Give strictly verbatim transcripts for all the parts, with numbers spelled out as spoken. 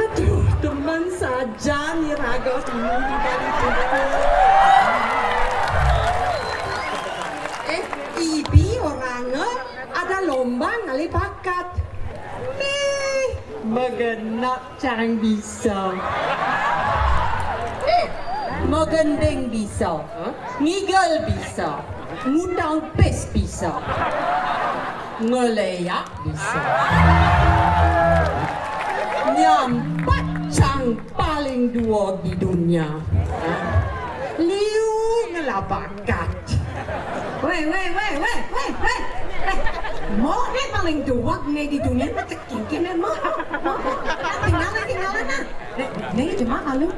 Aduh, demen sajan iraga dini di balik buku. Eh, ibi orangé ada lomba ngalih bakat. Nih, magenep cang bisa. Eh, magending bisa. Hah? Ngigel bisa. Ngutang pis bisa. Ngeléak bisa. Nyampat cang paling dua di dunia. Liu ngelah bakat. Wéh, wéh, wéh, wéh, wéh, wéh. Eh, mok né paling dua né di dunia, mah ceking kéné mok. Mok, mok. Tinggalin, tinggalin, nah. Né, né, cuma kalau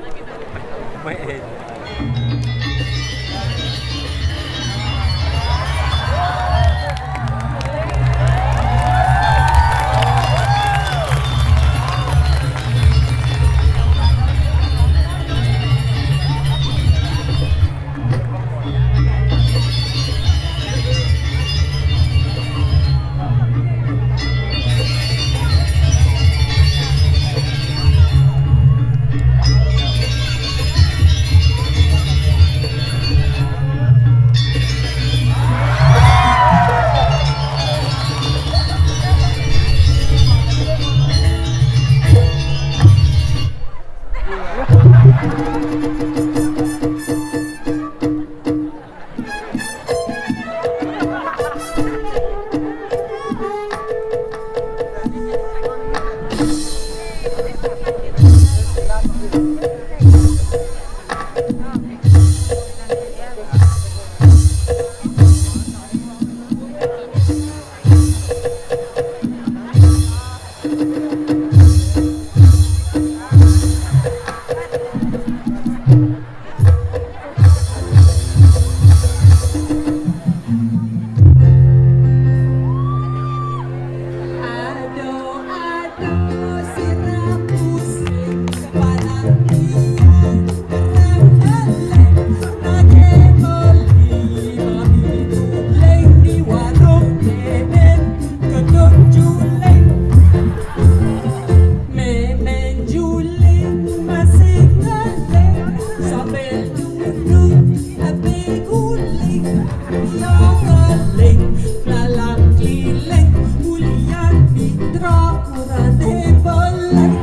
Mémén juling masih ngeling sambil duduk abé guling. Yo ngeling lalang keliling ulian mitra urané beling.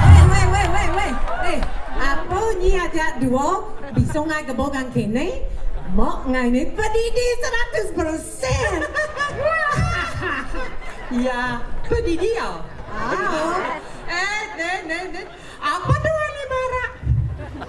Wéh, wéh, wéh, wéh, wéh. Eh, apa nyi ajak dua bisa ngai kebo kang kéné? Mok ngainé pedidi seratus persen. Ya, pedidi ya. Ah. Eh, deh, deh, deh. Apa tuh ane barak?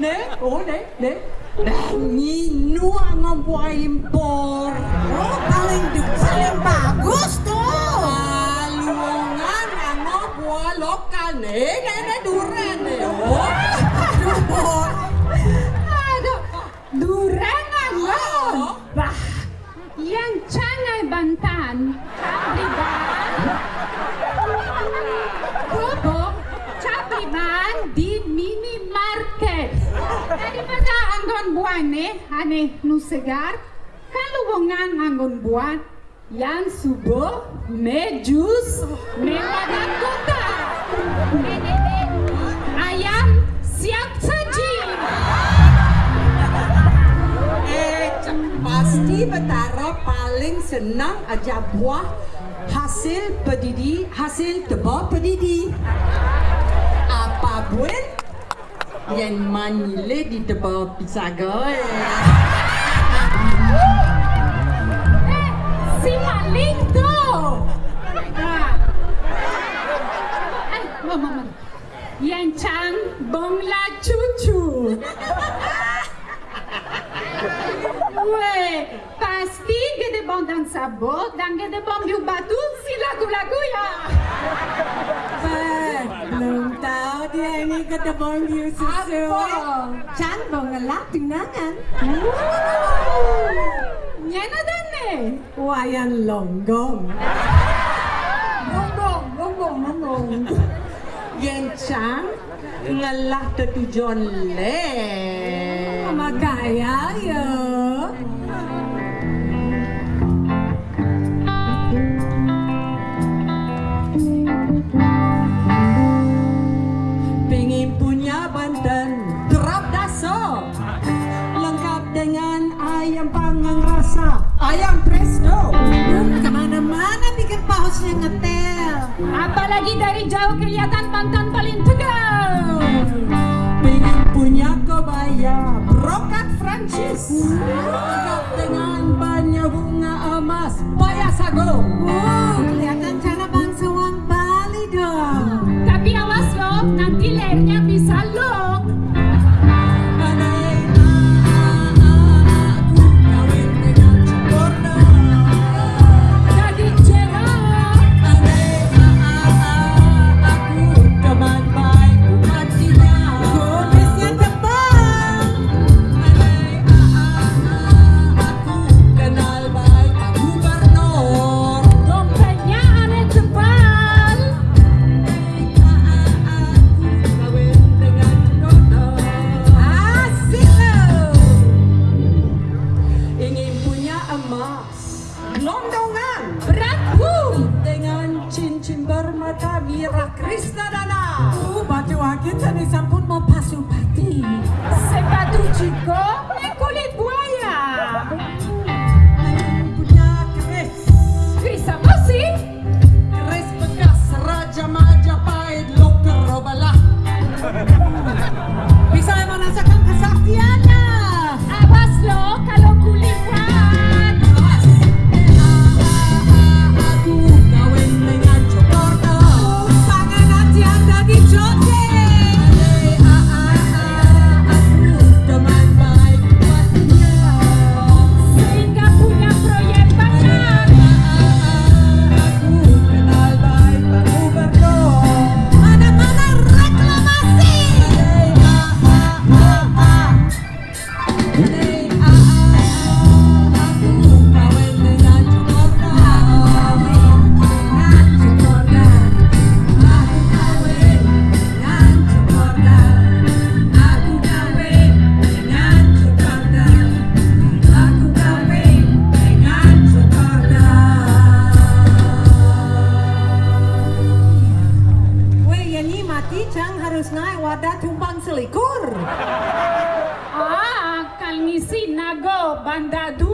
Nih, oh, nih, nih. Nah, nginu ngompo impor. Oh, paling, paling bagus tuh. Ah, luongan ngompo lokal. Nih, nih, nih, duren nih. Oh. Aduh, duren ngompo. Oh. Bah. Yan cang ngai bantan, cabli ban. Kerupuk, cabli ban di minimarket. Daripada anggon buané, ané nu segar, kan luongan anggon buan, yan suba, mé jus, mé pada kota. Ayam siap saji. Eh, pasti Betara paling senang ajak buah hasil pedidi, hasil teba pedidi. Apa buin? Yan manilih di teba pisaga, eh. Eh, si maling tu. Ah. Eh, mama, mama. Yan cang bong la cucu. Wéh, pasti gedé bong dan sabut, dan gedé bong biu batu, si lagu-lagu ya. Bah, belum tahu dia ini gedé bong biu susu. Apa? Cang bong ngelah tunangan. Nyén adan né? Wayan longgong. Longgong, longgong, longgong. Yan cang ngelah tetujon lé. Magaya ya. Ayam presto. Kemana-mana bikin pausnya ngetel. Apalagi dari jauh kelihatan pantat paling tegal. Pengen punya kebaya brokat Prancis, lengkap dengan banyak bunga emas, paya sago. Wow, kelihatan cara bangsawan Bali dong. Tapi awas loh, nanti lehernya bisa lok. Jadi jeruk. Kumisnya tebal. Kenal baik Pak Gubernur. Dompetnya ada tebal. Asik loh. Ingin punya emas, gelondongan, berat, uh, dengan cincin bermata mirah Krisna Dana. Uh, batu akik tadi sampun mau pasupati. Sepatu ciko, eh, kulit buaya. Punya keris. Keris apa sih? Keris bekas Raja Majapahit, loker robalah. Bisa merasakan kesaktiannya. Awas loh kalau kuliwat. Awas. Aku kawin dengan Jokorta. Panganan tiada di Jote. Aku teman baik waktunya. Sehingga punya proyek banyak. Aku kenal baik Pak Gubernur. Mana-mana reklamasi. Weh, ya ni mati, cang harus naik wadah tumpang selikur. Ah, kal ngisi nago bandadu